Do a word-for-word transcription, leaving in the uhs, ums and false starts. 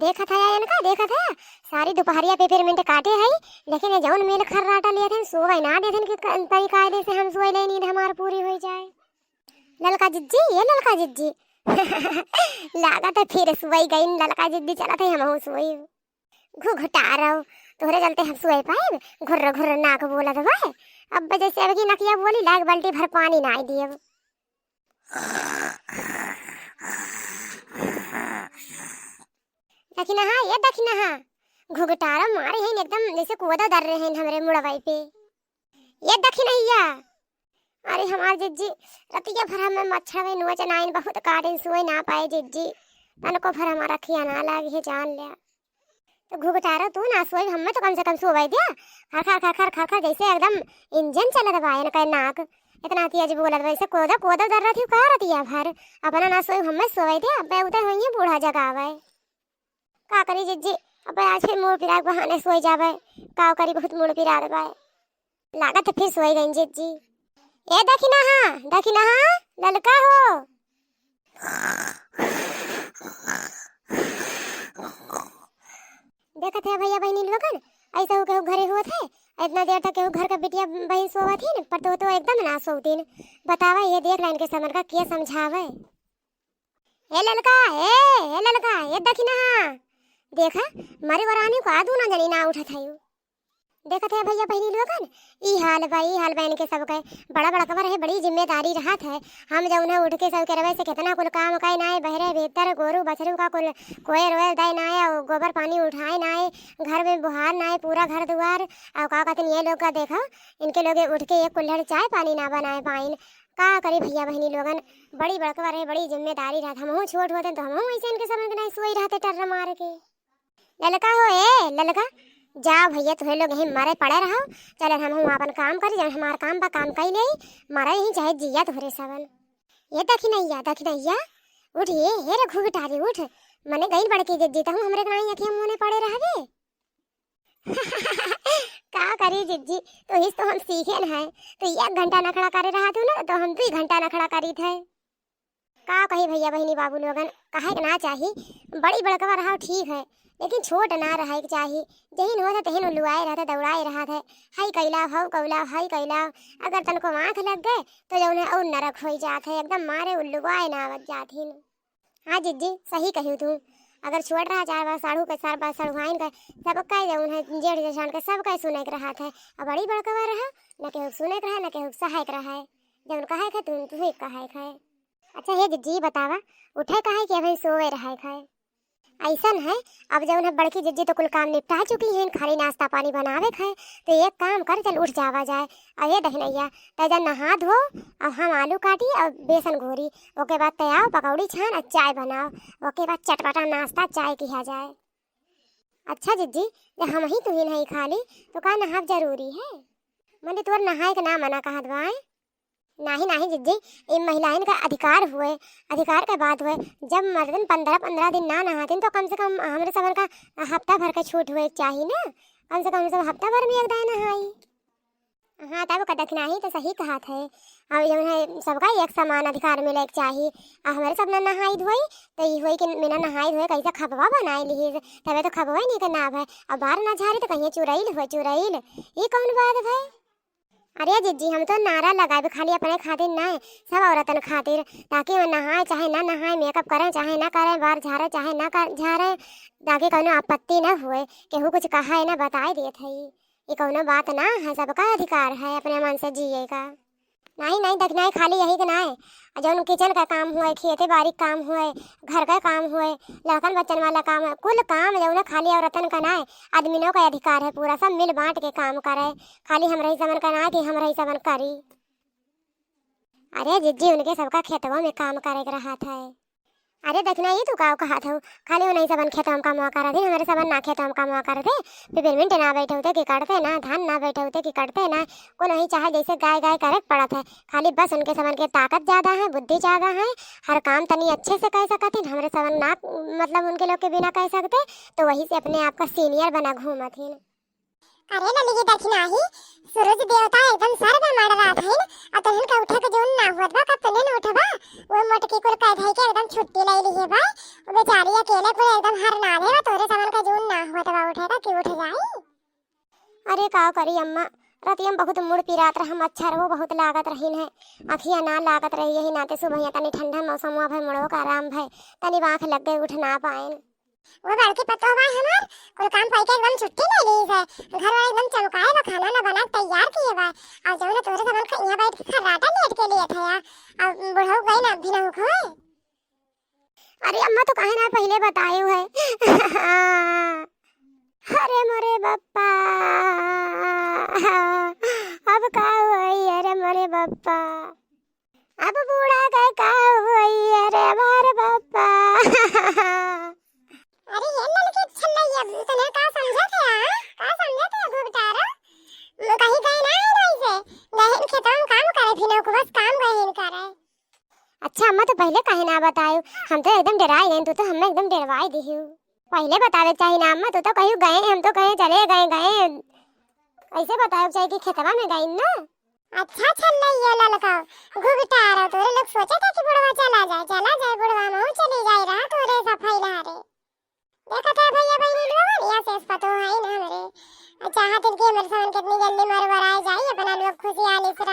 देखत है इनका, देखत है, सारी दुपहरिया peppermint काटे है, लेकिन ये जौन मेल खर्राटा लेत हैं, सोवै ना देत हैं कि क-, तनी कायदे से हम सोई लेनी, हमार पूरी होइ जाए। ललका जिज्जी, ये ललका जिज्जी। लागत है फिर सोई गईन ललका जिज्जी, चलत है हमहू सोई। घुघटारव, तोहरे चलते हम सोई पाएब, घुर्र घुर्र नाक बोलत बा। अब जैसे अब की नकिया बोली, लायक बाल्टी भर पानी ना आई दियब। दखिनहा, ये दखिनहा, घुघटारव मारे हैं एकदम जैसे कुआदा दर रहे हैं हमरे मुड़वाई पे। ये दखिनहिया, अरे हमार जिज्जी, रतिया भर हमें मच्छर में नोच नाइन बहुत काटिन, सोए ना पाए जिज्जी, तनको भर हमार अखिया ना लागे है, जान ल्या। तो घुघटारव तू ना सोई, हमें तो कम से कम सोवै द्या। खर खर खर खर खर खर जैसे एकदम इंजन चलत बा इनका नाक, इतना तेज बोलत बा, जैसे कोदा कोदा दर रही का रतिया भर। अपना ना सोई, हमें सोवै द्या, अब उतर होइए बूढ़ा जगावै। का करी जिज्जी, अब आज फिर मुड़ पिराए के बहाने सोई जावै। का करी, बहुत मुड़ पिरात बा। लागत है फिर सोई गईन जिज्जी। ए दखिनहा, दखिनहा, ललका हो। देखत है भैया बहिनी लोगन, ऐसा हो केहू घरे होत है, इतना देर तक केहू घर का बिटिया बहिन सोवत ही न, पर तो, तो एकदम ना सोवतीन। बतावा, ये देख लाइन के समन का किया समझावे। ए ललका, ए, ए ललका, ए दखिनहा। देखा, मरी वरानी को आदू ना जनी ना उठत है। देखत है भैया बहिनी लोगन, ई हाल बा, ई हाल बा इनके सबके। बड़ा बड़कवा रहे, बड़ी जिम्मेदारी रहत है। हम जौन है उठ के सब करवे से कितना कुल काम काई नाए, बहरे भीतर गोरू बछरू का कुल कोयर वोयर दाई नाए, और गोबर पानी उठाए नाए, घर में बुहार नाए, पूरा घर दुआर, और का कहते ये लोग का देखो, इनके लोग उठ के एक कुल्हड़ चाय पानी ना बनाए पाइन। का करी भैया बहिनी लोगन, बड़ी बड़कवा रहे, बड़ी जिम्मेदारी रहत। हमहू छोट होते तो हमहू ऐसे इनके समन के नाई सोई रहते टर्र मार के। ललका हो, ए ललका, जाओ भैया, तुहे लोग यहीं मरे पड़े रहो। चले हम, हम आपन काम करी, जब हमार काम बा, काम कई लेई, मरे यहीं चाहे जिया तुहरे सबन। ये दखिनैया, दखिनैया, उठ ये, हे रे घुघटारी, उठ। मने गई बड़की जिज्जी, तहूँ हमरे नाई अखिया मुँह पड़े रहबे। का करी जिज्जी, तो हिस तो हम सीखे न है, तो एक घंटा नखड़ा करे रहा तू ना, तो हम दो घंटा नखड़ा करी थे। का कही भैया बहिनी बाबू लोगन, कहे के ना चाही, बड़ी बड़कवा रहा ठीक है, लेकिन छोट ना रहे के चाही। जहिन होत है तहिन उल्लुआए रहत है, दौड़ाए रहत है, हई कैला, हऊ कैला, हई कैला। अगर तनको आँख लग गए तो जौन है और नरक होई जात है, एकदम मारे उल्लुआए ना आवत जात हिन। हाँ जिज्जी, सही कही तू, अगर छोट रहा चार बार साढ़ू के, चार बार सढ़ुआइन के, सबका जौन है जेठ जेठान के सबका सुने के रहत है। अब बड़ी बड़कवा रहा, न केहू सुने के रहा, न केहू सहाय के रहा है। जौन कहे के तू, तू ही कहे के है। अच्छा हे जिज्जी बतावा, उठे काहे कि अभी सोवे रहे खाए? ऐसन है, अब जौन है बड़की जिज्जी तो कुल काम निपटा चुकी हैं, खाली नाश्ता पानी बनावे खाए। तो एक काम कर, चल उठ जावा जाए। अरे दहिनैया, तै जा नहा धो, अब हम आलू काटी और बेसन घोरी, ओके बाद तै आओ पकौड़ी छान और चाय बनाओ, ओके बाद चटपटा नाश्ता चाय किया जाए। अच्छा जिज्जी, जब हम ही तुहिन है खाली, तो का नहाब जरूरी है? मने तोर नहाए के ना मना कहत बाए। नाही, नाही जिज्जी, ई महिलाइन का अधिकार हुए, अधिकार के बात हुए। जब मर्दन पन्द्रह, पन्द्रह दिन ना नहातिन, तो कम से कम हमरे सबन का हफ्ता भर के छूट हुए के चाही ना। कम से कम सब हफ्ता भर में एक दाई नहाई। हाँ, तब का दखिनहा ही तो सही कहत है। अब जौन है, सबका एक समान अधिकार मिले के चाही। आ हमरे सब ना नहाई धोई, तो ई होई कि बिना नहाई धोए कैसे खपवा बनाए लिही, तबे तो खपवा ही नहीं के ना भय। अब बार ना झारी तो कहिए चुरैल हुए, चुरैल। ई कौन बात भय? अरे जिज्जी, हम तो नारा लगाए खाली अपने खातिर ना, सब औरतन खातिर, ताकि वो नहाए चाहे ना नहाए, मेकअप करें चाहे ना करें, बार झारे चाहे ना कर, झारे, ताकि कौनो आपत्ति ना हुए, केहू कुछ कहा है ना बताए देत है। ये कौनो बात ना है, सबका अधिकार है अपने मन से जिए का। नहीं, नहीं, दखिनहा खाली यही के ना है, जौन किचन का काम हुए, खेती बाड़ी का काम हुए, घर का काम हुए, लड़कन बच्चन वाला काम है, कुल काम जौन है खाली औरतन का ना है, आदमिनों का अधिकार है पूरा, सब मिल बांट के काम करे। खाली हमरे ही समन का ना कि हमरे ही समन करी। अरे जिज्जी, उनके सबका खेतवा में काम करे के रहत है। अरे दखिनहा, ई तू का कहत हऊ? खाली उन्हीं सबन खेतवा में काम करत है, हमरे सबन ना खेतवा में काम करत है। पिपरमिंट ना बैठौते कि कटते ना, धान ना बैठौते कि कटते ना, कुल वही चाहे जैसे गाय गाय करे के पड़त है। खाली बस उनके सबन के ताकत ज्यादा है, बुद्धि ज्यादा है, हर काम तनी अच्छे से कह सकत हैं। हमरे सबन ना, मतलब उनके लोग के बिना कह सकते, तो वही से अपने आप का सीनियर बना घूमत हैं। अरे ललिए दखिनहा, सूरज देवता एकदम सर में मड़ रहत हइन, आ तोहन का उठे के जौन ना होत बा, का तने न उठबा? वो मोटकी कुल कह धई के एकदम छुट्टी ले ली है भाई। वो बेचारी अकेले कुल एकदम हरनाल है, तोरे समन का जून ना होत बा उठे का कि उठ जाई। अरे का करी अम्मा, रतिया में बहुत मुड़ पिरात रहा, मच्छर वो बहुत लागत रहीन है, अखिया ना लागत रही, यही नाते सुबहिया तनी ठंडा मौसम हुआ भय, मुड़ो का आराम भय, तनी आँख लग गए, उठ ना पाएन। वो बड़की पतोह बा हमार, कुल काम पाई के एकदम छुट्टी ले ली है, घर वाला एकदम चमकाए बा, खाना ना बना के तैयार किए बा, और जौन तोरे समन का यहाँ बैठ के खर्राटा लेट के लिए था यार, अब बुढ़ऊ गई ना भी ना हुई। अरे अम्मा, तो काहे ना पहिले बतायु है? अरे मोरे बप्पा, अब का होई? अरे मोरे बप्पा, अब बूढ़ा के का होई? अरे हमार बप्पा। अरे ये ललकी छल्लैया, तने का समझत है, हाँ? का समझत है घुघटारा? कहीं गए ना है नहीं से, गए हैं खेतवा में काम करे, फिर को बस काम गए हैं करे। अच्छा अम्मा, तो पहिले काहे ना बतायो? हम तो एकदम डराई गए, तू तो हमें एकदम डरवाई दिहू। पहिले बतावे के चाही ना अम्मा, तू तो कहियो गए, हम तो कहे चले गए, गए। ऐसे बतावे के चाही कि खेतवा में गई ना। अच्छा छल्लैया ललका, घुघटारा, तोरे लोग सोचे थे कि बुढ़वा चला जाए, चला जाए बुढ़वा, महू चली जाए रहा तोरे सफाई लहरे। देखत है भैया बहिनी लोगन, या सेस पतो है ना हमरे। चाहत इनके हमरे समन कितनी जल्दी मरवराए जाई, अपना लोग खुशहाली से